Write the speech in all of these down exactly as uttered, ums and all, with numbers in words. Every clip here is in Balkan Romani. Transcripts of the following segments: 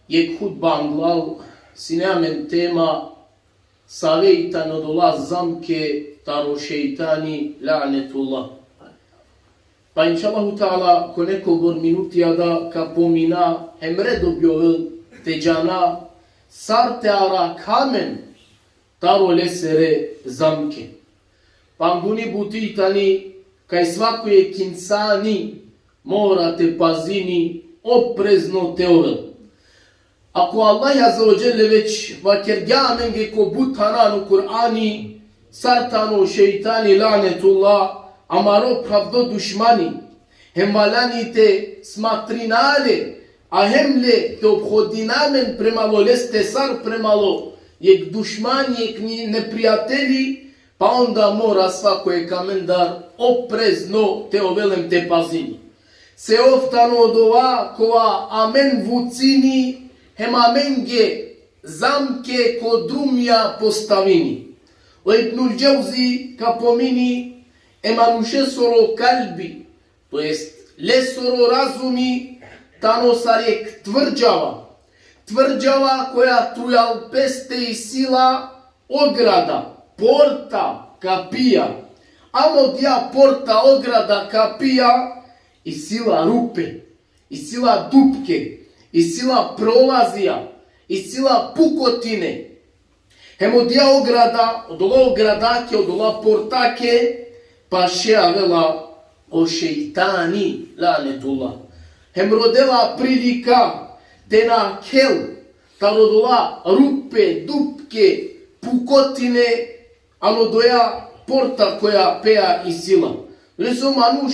Jekh hutba anglal sine amen tema save i tane odola zamke taro šejtani, lanetullah. Pa inšallahu ta'ala, ko nekobor minutija da ka pomina, hem redo bi ovel te džana sar te arakha amen taro lesere zamke. Pa anguni buti tani kaj svako jekh insani mora te pazini, oprezno te ovel. Ako Allah azze ve dželle već vakergja amenge ko but thana ano Kur'ani, sar tano šejtani, lanetullah, amaro phravdo dušmani, hem valjani te smatrina le, a hem le te ophodina amen premalo leste sar premalo jekh dušmani, jekh ni-, neprijateli, pa onda mora svako jekh amendar oprezno te ovel hem te pazini. Se ov tano odova kova amen vucini hem amenge zamke ko drumja postavini. O Ibnul Dževzi ka pomini, e manušesoro kalbi, to jest lesoro razumi, tano sar jekh tvrđava. Tvrđava koja trujal peste isi la ograda, porta, kapija. Amo odija porta, ograda, kapija, isi la rupe, isi la dupke, isi la prolazija, isi la pukotine. Hem odija ograda, odola ogradake, odola portake, paše avela o šejtani, lanetullah. Hem rodela prilika te nakhel taro odola rupe, dupke, pukotine, ano odoja porta koja peja isi la. Leso manuš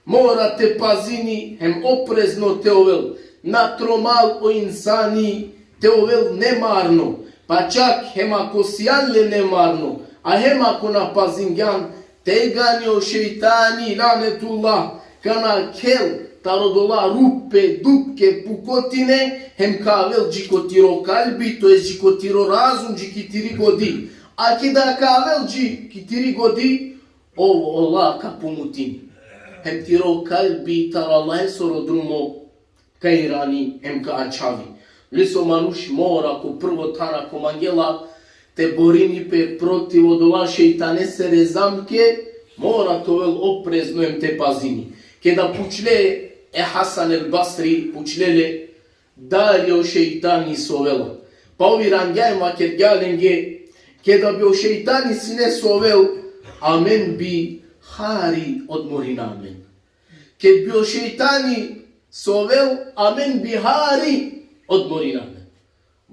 mora te pazini hem oprezno te ovel. Na tromal o insani te ovel nemarno, pa čak hem ako sijan le nemarno, a hem ako na pazingjan, tegani o šejtani, lanetullah, ka nakhel taro odola rupe, dupke, pukotine, hem ka avel dži ko tiro kalbi, to jest dži ko tiro razum, dži ki tiri godi. A keda ka avel dži ki tiri godi, ov ola ka pumutini. Hem tiro kalbi taro Allahesoro drumo ka irani hem ka ačhavi. Leso manuš mora ko prvo than ako mangela te borini pe protiv odola šejtanesere zamke, mora te ovel oprezno hem te pazini. Keda pučle e Hasan el Basri, pučle le, dali o šejtani sovela. Pa ov irangja hem vakergja lenge, keda bi o šejtani sine sovel, amen bi hari odmorina amen. Ked bi o šejtani sovel, amen bi hari odmorina amen.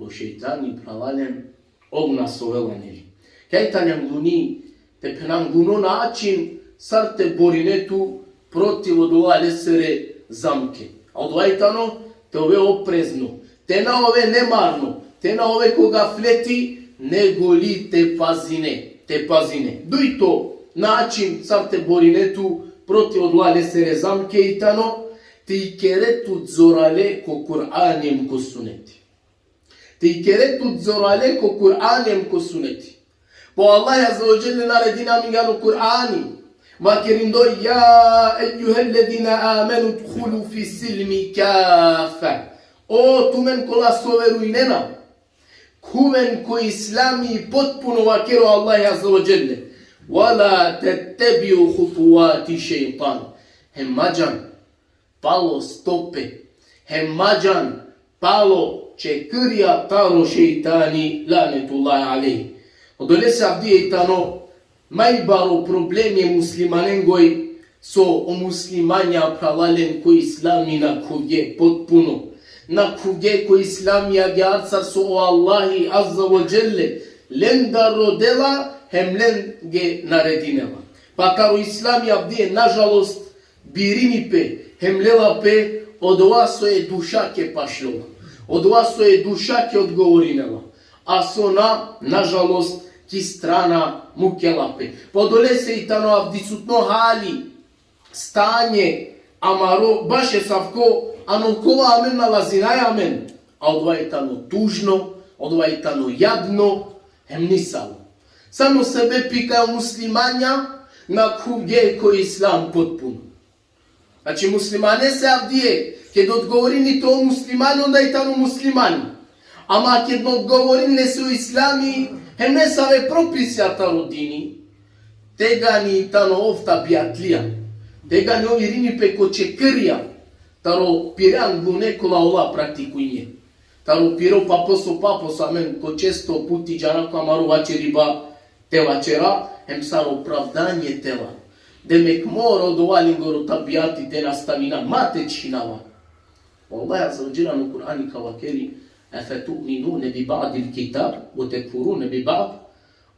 O šejtani, phralalen, ov na sovela, neli. Kaj tani anguni, te phena anguno način sar te borine tu protiv odola lesere zamke. A odova i tano te ove oprezno, te na ove nemarno, te na ove ko gafleti, nego li te pazine, te pazine. Dujto način sar te borine tu protiv odola lesere zamke i tano, te ikere tut zorale ko Kur'ani hem ko suneti. Te ikere tut zorale ko Kur'ani hem ko suneti. Po Allah azze ve dželle naredini amenge ano Kur'ani, vakerindo: يا أيها الذين آمنوا ادخلوا في السلم كافة. O tumen kola so verujnena, khuven ko Islami potpuno, vakeri o Allah azze ve dželle. ولا تتبعوا خطوات الشيطان. Hem ma džan palo stope, hem ma džan palo čekrja taro šejtani, lanetullahi alejhi. Odolese avdive i tano majbaro problemi e muslimanengoj, so o muslimanja, phralalen, ko Islami na khuvge potpuno. Na khuvge ko Islami agjaar sar so o Allahi azze ve dželle lendar rodela hem lenge naredinela. Pa taro Islami avdive, nažalost, birini pe, hem lela pe odova so e dušake pašljola, odova so e dušake odgovorinela, a so na, nažalost, ki strana mukela pe. Pa odolese i tano avdisutno hali, stanje amaro, baš esavko, ano kova amen nalazinaja amen. A odova i tano tužno, odova i tano jadno, hem nisavo. Samo sebepi kaj o muslimanja na khuvge ko Islam potpuno. Znači, muslimanese avdive Ked odgovorini te o muslimani, onda i tano muslimani. Ama ked na odgovorini lese o islami, hem nesave propisija taro dini, tegani tano ov tabijatlija. Tegani ov irini pe ko čekrija, taro pire anglune kola ola praktikujnje. Taro piro paposo, paposo, amen ko često puti džana ko amaro vaćeriba te vaćera, hem sar opravdanje te la. Demek mora odova lengoro tabijati te nastavina, ma te čhinava. Allah azze ve dželle ano Kur'ani ka vakeri: "Efetu'minune bi ba'dil kitab ve tekfurune bi ba'd?"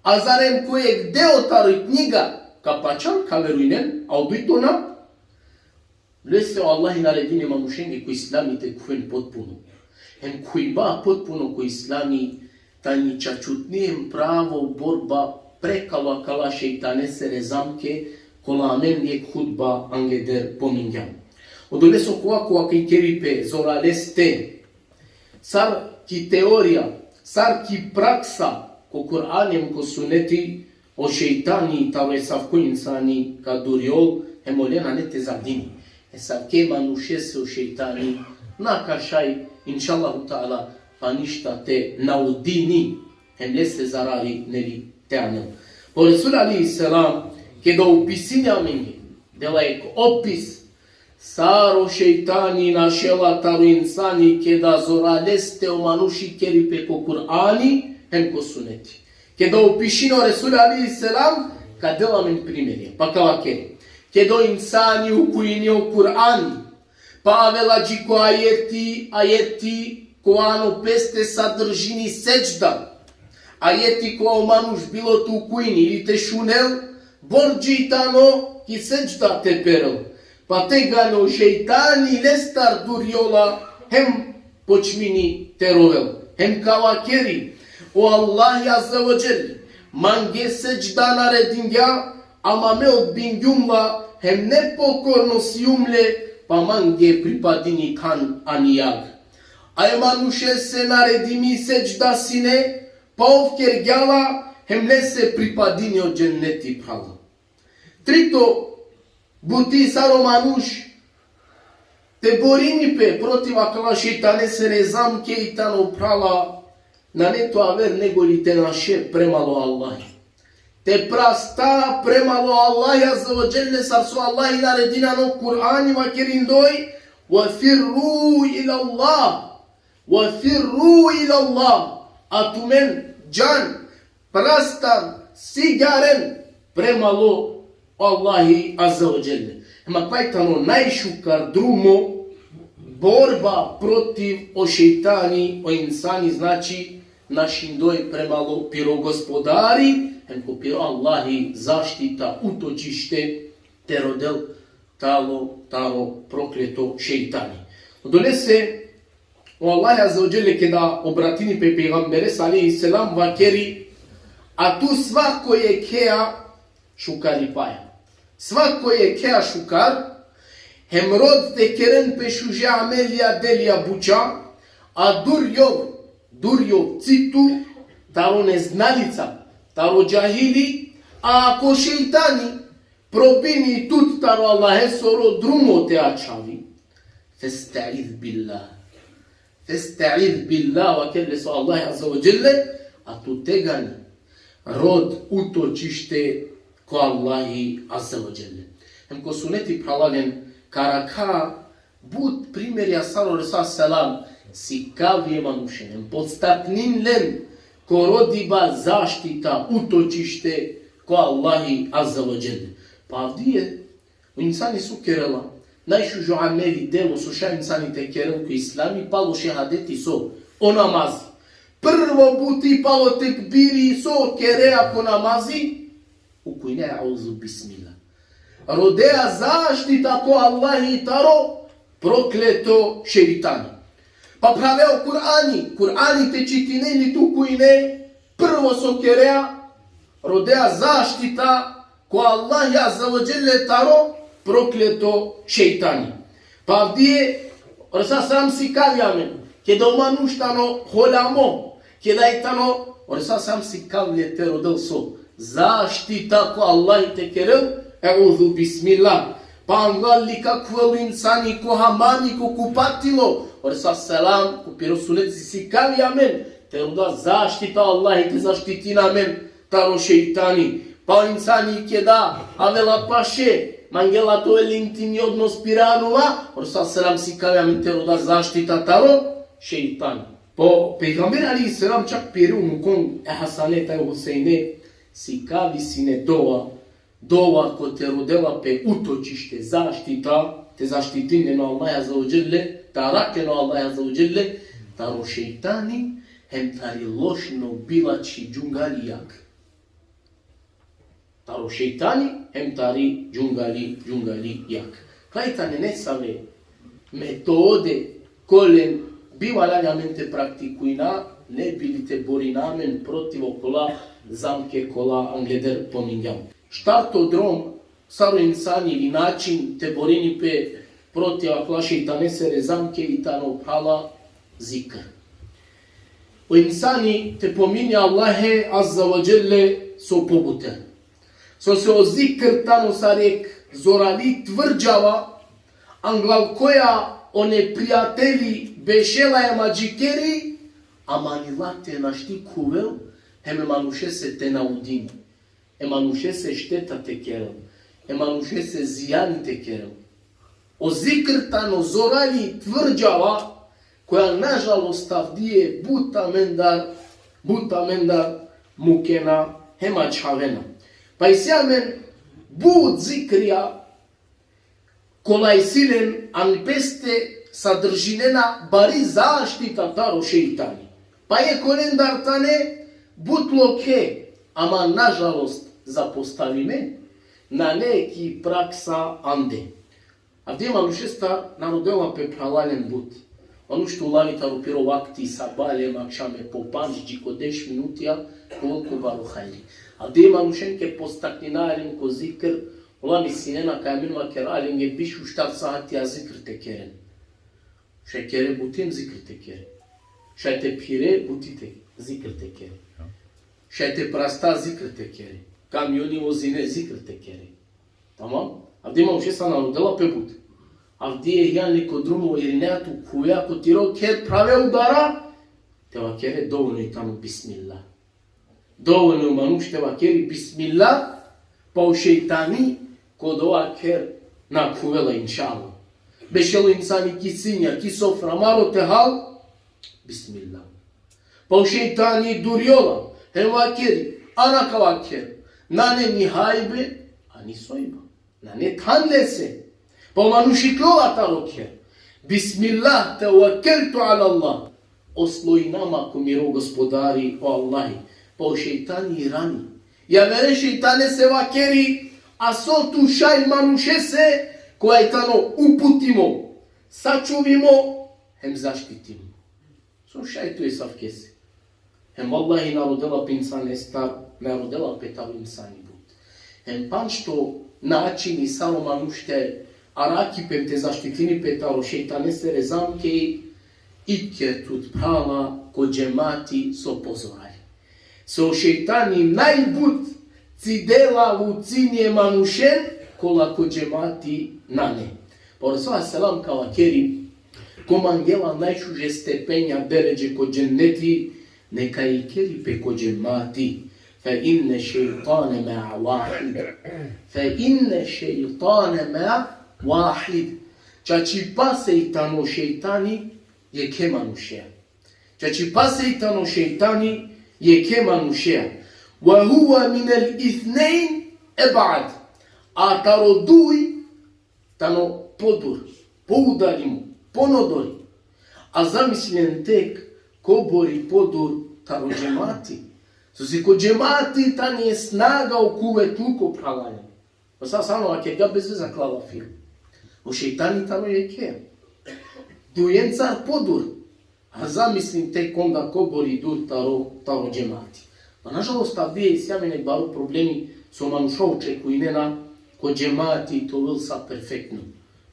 A zarem ko jekh deo tari knjiga ka pačan, ka verujnen, a o dujto na? Lese o Allahi naredini manušenge ko islami te khuven potpuno. Hem khuiba potpuno ko islami tani čačutni hem pravo borba prekalo akala šejtanesere zamke, kola amen jekh hutba angleder pomingjam. Odolese okova kova ka ikeri pe zoraleste, sar ki teorija, sar ki praksa, ko Kur'ani hem ko suneti, o šejtani taro esavko insani ka durjol, hem ole nane te zavdini. Esavke manušese o šejtani na ka šaj, inšallahu ta'ala, pa ništa te naudini, hem lese zarari nevi te anel. O Resul alejhi selam, keda opisini amenge, dela jekh opis, sar o šejtani našela taro insani, keda zoraleste o manuš ikeri pe ko Kur'ani hem ko suneti. Keda opišini o Resul alejhi selam, ka del amen primerija, pa ka vakeri: Keda o insani ukujini o Kur'ani, pa avela dži ko ajeti, ajeti kova ano peste sadržini sedžda. Ajeti kova o manuš bilo te ukujini ili te šunel, borđi tano ki sedžda te perel. Pa tegani o šejtani lestar durjola hem počmini te rovel. Hem ka vakeri: O Allahi azze ve dželle mange sedžda naredingja, ama me odbingjum la, hem nepokorno sijum le, pa mange pripadini than ani jag. A e manušese naredimi sedžda sine, pa ov kergja la, hem lese pripadini o dženneti, phrala. Trito buti sar o manuš te borini pe protiv akala šejtanesere zamke i tano, phrala, nane to aver nego li te naše premalo Allahi. Te prasta premalo Allahi azze ve dželle, sar so Allahi naredini ano Kur'ani vakerindoj: "Ve firru ila Allah, ve firru ila Allah." A tumen džan, prastan, sigjaren premalo Allahi azze ve dželle. Hem akava tano najšukar drumo, borba protiv o šejtani, o insani, znači, našindoj premalo piro gospodari, hem ko piro Allahi zaštita, utočište te rodel talo taro prokleto šejtani. Odolese o Allah azze ve dželle keda obratini pe pejgamberes alejhi selam vakeri: A tu svako jekhea šukaripaja. Svako jekhea šukar, hem rod te keren pe šuže amelija, delija buća, a durjov, durjov citu, taro neznalica, taro džahili, a ako šejtani probini tut taro Allahesoro drumo te ačhavi, feste'iz billah. Feste'iz billah, vaker lese o Allah azze ve dželle, a tu tegani rod, utočište ko Allahi azze ve dželle. Hem ko suneti, phralalen, ka arakha but primerja sar o Resul selam sikavini e manušen, hem podstaknini len ko rodiba zaštita, utočište ko Allahi azze ve dželle. Pa avdive o insani so kerela, najšužo ameli, delo so šaj o insani te kerel ko islami, palo šehadeti so? O namazi. Prvo buti palo tekbiri so kerea ko namazi? Ukujne euzu bismillah. Rodea zaštita ko Allahi taro prokleto šejtani. Pa prave o Kur'ani, Kur'ani te čitine ili te ukujne, prvo so kerea, rodea zaštita ko Allahi azze ve dželle taro prokleto šejtani. Pa avdive o Resul selam sikavi amen, keda o manuš tano holamo, keda i tano, o Resul selam sikavi le te rodel so? Zaštita ko Allahi te kerel, euzu bismillah. Pa anglal lika khuvel o insani ko hamami, ko kupatilo. O Resul selam, ko piro suneti sikavi amen te roda zaštita, Allahi te zaštitina amen taro šejtani. Pa o insani keda avela paše, mangela te ovel intimni odnos pire anuma, o Resul selam sikavi amen te roda zaštita taro šejtani. Pa o pejgamber alejhi selam čak pire unukon e Hasane, taj Huseine, sikavi sine dova, dova kote rodela pe utočište, zaštita, te zaštitinen o Allah azze ve dželle, te araken o Allah azze ve dželle taro šejtani, hem tari lošno bilačhi džungali jak. Taro šejtani, hem tari džungali, džungali jak. Kaj tane nesave metode kolen bi valjani amen te praktikujna, ne bi li te borina amen protiv okola zamke kola angleder pomingjam. Štarto drom, sar o insani ili način te borini pe protiv akala šejtanesere zamke i tano, phrala, zikr. O insani te pomini Allahe azze ve dželle so pobuter. Sose o zikr tano sar jekh zorali tvrđava, anglal koja o neprijateli bešela em adžikeri, ama ni late našti khuvel, hem e manušese te naudini, e manušese šteta te kerel, e manušese zijani te kerel. O zikr tano zorali tvrđava, koja nažalost avdive but amendar, but amendar mukena hem ačhavena. Pa isi amen but zikrija, kola isi len, an peste sadržinena bari zaštita taro šejtani. Pa jekh olendar tane but lokhe, ama nažalost zapostavime, nane ki praksa ande. Avdive manušestar na rodela pe, phralalen, but. Manuš te ulavi taro piro vakti, sabale em akšame, po pandž dži ko deš minutija, koliko baro hajri. Avdive manušenke postaknina len ko zikr, ola mislinena kaj amen vakera lenge biš u štar saatija zikr te keren. Šaj kere buti em zikr te kere. Šaj te phire buti te, zikr te kere. Šaj te prasta, zikr te kere. Kamioni vozine, zikr te kere. Tamam? Avdive manušestar na rodela pe but. Avdive hijan li ko drumo irinea tu, khuve, ako tiro kher prave udara, te vakere dovoljno i tano bismillah. Dovoljno manuš te vakeri bismillah, pa o šejtani ko dova kher na khuvela, inšallah. Bešel o insani ki sinja, ki sofra, maro te hal, bismillah. Pa o šejtani durjola, hem vakeri, ana kava kher, nane ni hajbe, a ni sojba. Nane than lese. Pa o manuš ikljola taro kher. Bismillah, tevekkeltu alallah. Oslonjinama ko miro Gospodari, o Allahi. Pa o šejtani irani. Javere šejtanese vakeri, a so tu šaj manušese, kova i tano uputimo, sačuvimo, hem zaštitimo. So šaj tu esavkese. Hem vallahi na rodela pe insanestar, na rodela pe taro insani but. Hem pandžto načini sar o manuš te arakhi pe, te zaštitini pe taro šejtanesere zamke, i kher tut, phrala, ko džemati so pozorali. So šejtani najbut cidela vucini e manušen, kola ko džemati nane. Pa o Resul alejhi selam ka vakeri, ko mangela najšuže stepenja, deredže ko dženneti, neka ikeri pe ko džemati. Fe inne šejtane ma'a vahid. Fe inne šejtane ma'a vahid. Čačipase i tano šejtani jekhe manušea. Čačipase i tano šejtani jekhe manušea. Ve huve minel ithnein eb'ad. A taro duj tano podur, poudalimo, ponodori. A zamislinen tek kobor i podur taro džemati. Sose ko džemati tani e snaga o kuvetluko, phralalen. Pa sa, sa ano vakergja bez veze akala lafija. O šejtani tano jekhe. Dujencar podur. A zamislin tek onda kobor i dur taro, taro džemati. Pa nažalost, avdive isi amen jekh baro problemi, so manuša očekujnena ko džemati te ovel sa perfektno.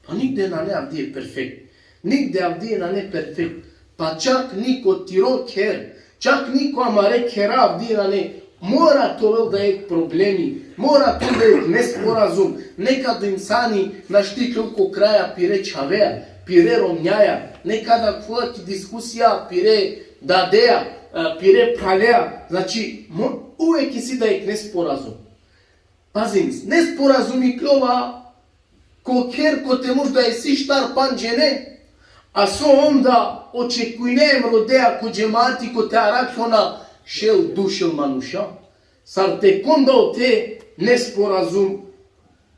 Pa nigde nane avdive perfekt. Nigde avdive nane perfekt. Pa čak ni ko tiro kher. Čak ni ko amare khera avdive nane Mora te ovel dajekh problemi, mora te ovel dajekh nesporazum. Nekad insani našti te ovel ko kraja pire čhavea, pire romnjaja, nekad akava ki diskusija pire dadea, e, pire phralea. Znači, mo-, uvek isi dajekh nesporazum. Pazin, nesporazum ikljova ko kher kote možda isi štar pandž džene, a so onda očekujne hem rodea ko džemati kote arakhljona šel duj šel manuša, sar tek onda ote nesporazum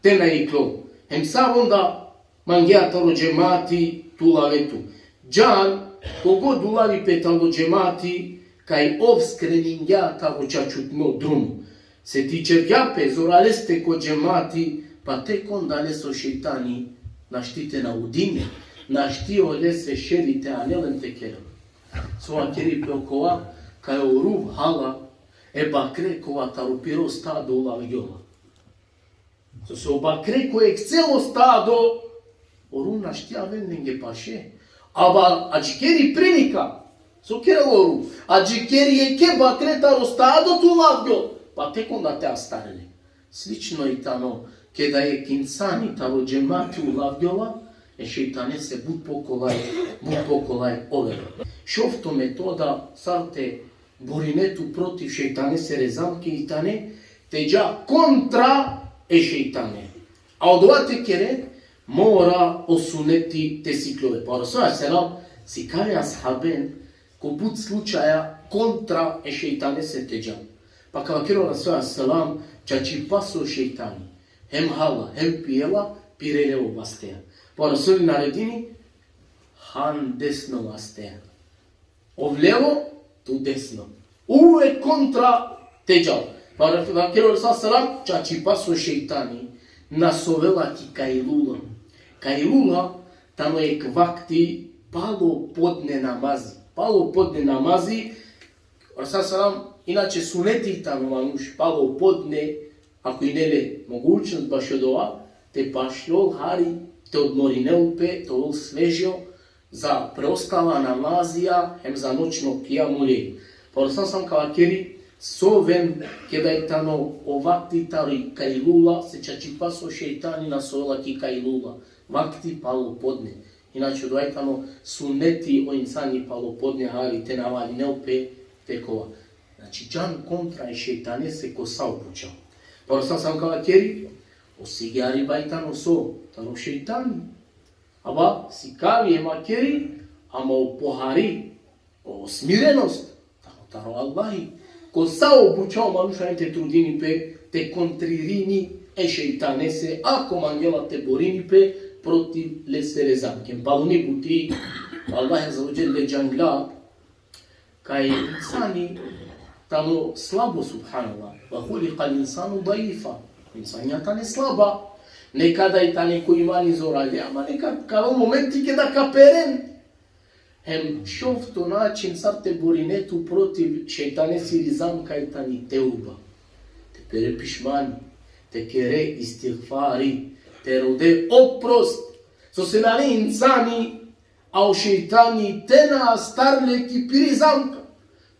te na iklol. Hem sar onda mangea taro džemati te ulave tu. Džan, kogod ulavi pe taro džemati, kaj ov skreningja taro čačutno drumo. Setičergja pe zoraleste ko džemati, pa tek onda leso šejtani našti te naudini, našti olese šeri te anel hem te kerel. So vakeri pe okova, kaj o ruv hala e bakre kova taro piro stado ulavgjola. So, so bakre ko jekh celo stado, o ruv našti aven lenge paše. Ama adžikeri prilika. So kerela o ruv? Adžikeri jekhe bakre taro stado te ulavgjol, pa tek onda te astarel le. Slično i tano, keda jekh insani taro džemati ulavgjola, e šejtanese but pokolaj, but pokolaj ovela. Šovto metoda sar te borine tu protiv šejtanesere zamke i tane te dža kontra e šejtane. A odova te kere, mora o suneti te sikljove. Pa o Resul alejhi selam sikavi ashaben ko but slučaja kontra e šejtanese te dža. Pa ka vakeri o Resul alejhi selam, čačipa so šejtani hem hala, hem pijela, pire levo vasteja. Pa o Resul naredini, han desno vasteja. Ov levo, tu desno. Uvek kontra te džal. Pa vakeri o Resul selam, čačipa so šejtani na sovela ki kajlula. Kajlula tano jekh vakti palo podne namazi. Palo podne namazi, o Resul selam, inače suneti tano manuš palo podne, ako ine le mogućnost bašo dova, te pašljol hari, te odmorinel pe, te ol svežo, za preostala namazija, hem za noćno kijamul lejl. Pa o Resul selam ka vakeri, soven keda i tano o vakti tari kajlula, se čačipa so šejtani na sovela ki kajlula. Vakti palo podne. Inače, odova i tano suneti o insani palo podne hari te na valinel pe te kova. Znači, džan kontra e šejtanese ko sa o buča. Pa o Resul selam ka vakeri, o sigariba i tano so, tano šejtani. Ama sikavi hem vakeri, ama o pohari, o smirenost, tano taro Allahi. Ko sa o buča o manuš ine te trudini pe, te kontririni e šejtanese, ako mangela te borini pe protiv lesere zamke. Paluni buti, Allah azze ve dželle džangla, kaj insani tano slabo, subhanallah. Ve hulikal insanu daifa. Insanja tane slaba. Nekada i tane ko imani zorale, ama nekad ka ovel momenti keda ka peren. Hem šovto način sar te borine tu protiv šejtanesiri zamka i tani teuba. Te pere pišmani, te kere istigfari, te rode oprost. Sose nane insani, a o šejtani te na astarel le ki piri zamka.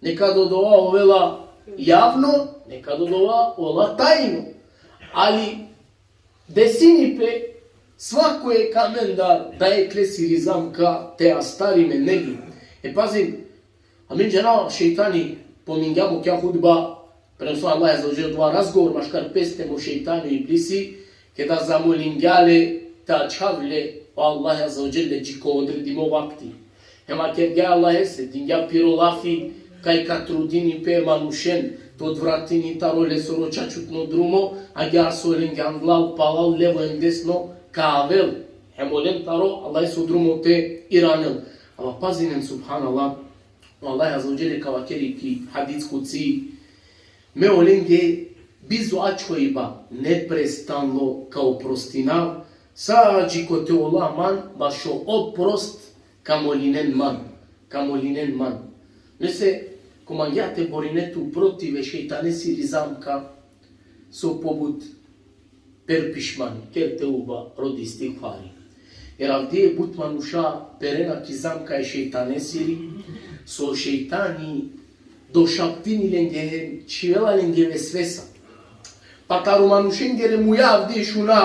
Nekad odova ovela javno, nekad odova ovela tajno. Ali desini pe svako jekh amendar da jekh lesiri zamka te astari amen negdje. E pazin, amen džana šejtani, pomingjam ko kija hudba, prenosol Allah azze ve dželle dova razgovor maškar peste hem o šejtani o iblisi, keda zamolingja le te ačhavel le o Allah azze ve dželle dži ko odredimo vakti. Hem vakergja Allahese, dingja piro lafi, kaj ka trudini pe manušen te odvratini taro lesoro čačutno drumo, agjaar so lenge anglal palal levo hem desno ka avel, hem olen taro Allaheso drumo te iranel. Ama pazinen, subhanallah, o Allah azze ve dželle ka vakeri ki hadis kudsi, me olenge bizo ačhoviba neprestano ka oprostinav, sa dži kote ola man bašo oprost ka molinen man, ka molinen man. Nese, ko mangea te borine tu protiv e šejtanesiri zamka, so pobut per pišmani, ker teuba, rodi istigfari. Jer avdive but manuša perena ki zamka e šejtanesiri, so šejtani došaptini lenge hem čhivela lenge vesvesa. Pa taro manušengere muja avdive šuna,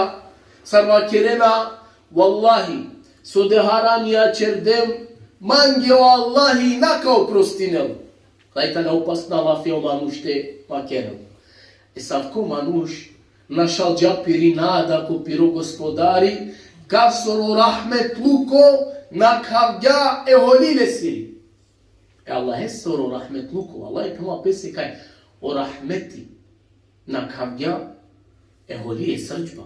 sar vakerena: Vallahi, so de haramija ćerdem, mange o Allahi na ka oprostinel. Kaj tane opasna lafi o manuš te vakerel. Esavko manuš našalđa piri nada ko piro Gospodari, kasoro rahmetluko nakhavgja e holi lesiri. E Allahesoro rahmetluko, Allah e phenela pese kaj o rahmeti nakhavgja e holi, e srdžba.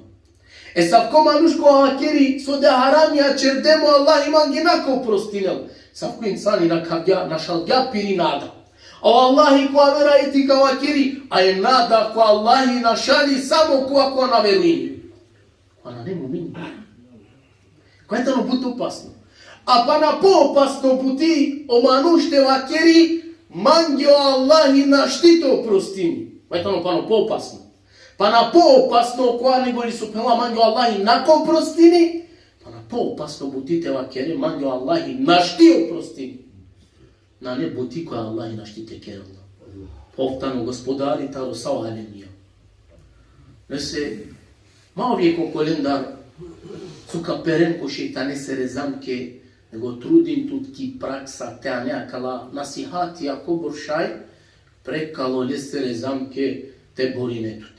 Esavko manuš kova vakeri: so de haramija ćerdem, o Allahi mange na ka oprostinel. Esavko insani nakhavgja, našalgja piri nada. A o Allahi ko aver ajeti ka vakeri, a e nada ko Allahi našali samo kova, kova na verujini. Kova nane mumini. Kova tano but opasno. A pana poopasno buti o manuš te vakeri: mange o Allahi našti te oprostini. Kova tano pana poopasno. Pana poopasno kova nego li so phenela mange o Allahi na ka oprostini, pana poopasno buti te vakere: mange o Allahi našti oprostini. Nane buti koja Allahi našti te kerel. Ov tano Gospodari taro sa o alemija. Lese, ma ov jekh okolendar so ka peren ko šejtanesere zamke, nego trudin tut ki praksa te ane akala nasihatija kobor šaj, prekalo lesere zamke te borine tut.